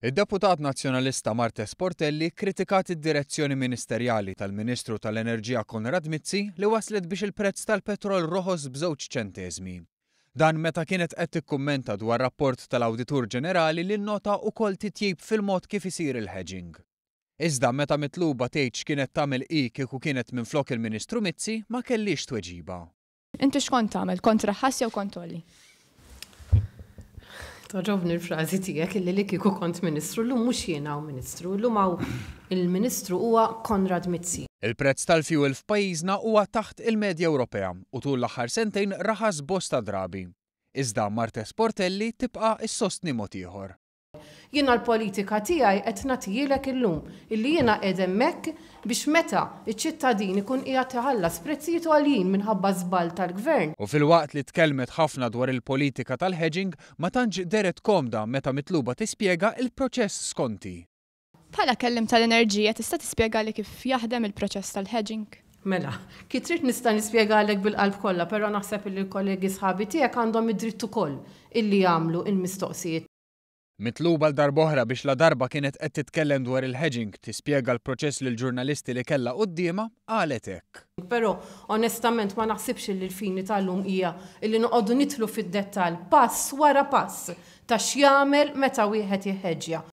Id-deputat Nazzjonalista Marthese Portelli kkritikat id-direzzjoni ministerjali tal-Ministru tal-Enerġija Konrad Mizzi li waslet biex il-prezz tal-petrol roħos b'żewġ ċenteżmi. Dan meta kienet qed tikkummenta dwar rapport tal-Awditur Ġenerali li nnota ukoll titjib fil-mod kif isir il-hedging. Iżda meta mitluba tgħid x'kienet tagħmel hi kieku kienet minflok il-Ministru Mizzi ma kellhiex tweġiba. Inti x'kont tagħmel? Kont traħħas jew kont tgħolli? Togħġobni l-frażi tiegħek illi li kieku kont Ministru, llum mhux jien hawn Ministru, llum hawn il-Ministru huwa Konrad Mizzi. Il-prezz tal-fjuwil f'pajjiżna huwa taħt il-medja Ewropea u tul l-aħħar sentejn raħas bosta drabi. Iżda Marthese Portelli tibqa' issostni mod ieħor. Jiena l-politika tiegħi qed nagħtihielek illum, illi jiena qiegħed hemmhekk biex meta ċ-ċittadin ikun qiegħed iħallas prezzijiet għoljin minħabba żball tal-Gvern, U filwaqt li tkellmet ħafna dwar il-politika tal-hedging, ma tantx dehret komda meta mitluba tispjega l-proċess skont hi. Bħala kelliem tal-enerġija tista' tispjegali kif jaħdem il-proċess tal-hedging? Mela, kif trid nista' nispjegalek bil-qalb kollha, però naħseb illi l-kollegi sħabi tiegħek għandhom id-dritt ukoll illi jagħmlu l-mistoqsijiet. Mitluba għal darb'oħra biex ladarba kienet qed titkellem dwar il-hedging tispjega l-proċess lill-ġurnalisti li kellha quddiemha, qalet hekk. Però, onestament ma naħsibx illi l-fini tal-lum hija illi noqogħdu nidħlu fid-dettall pass wara pass ta' x'jagħmel meta wieħed jiħħeġġja.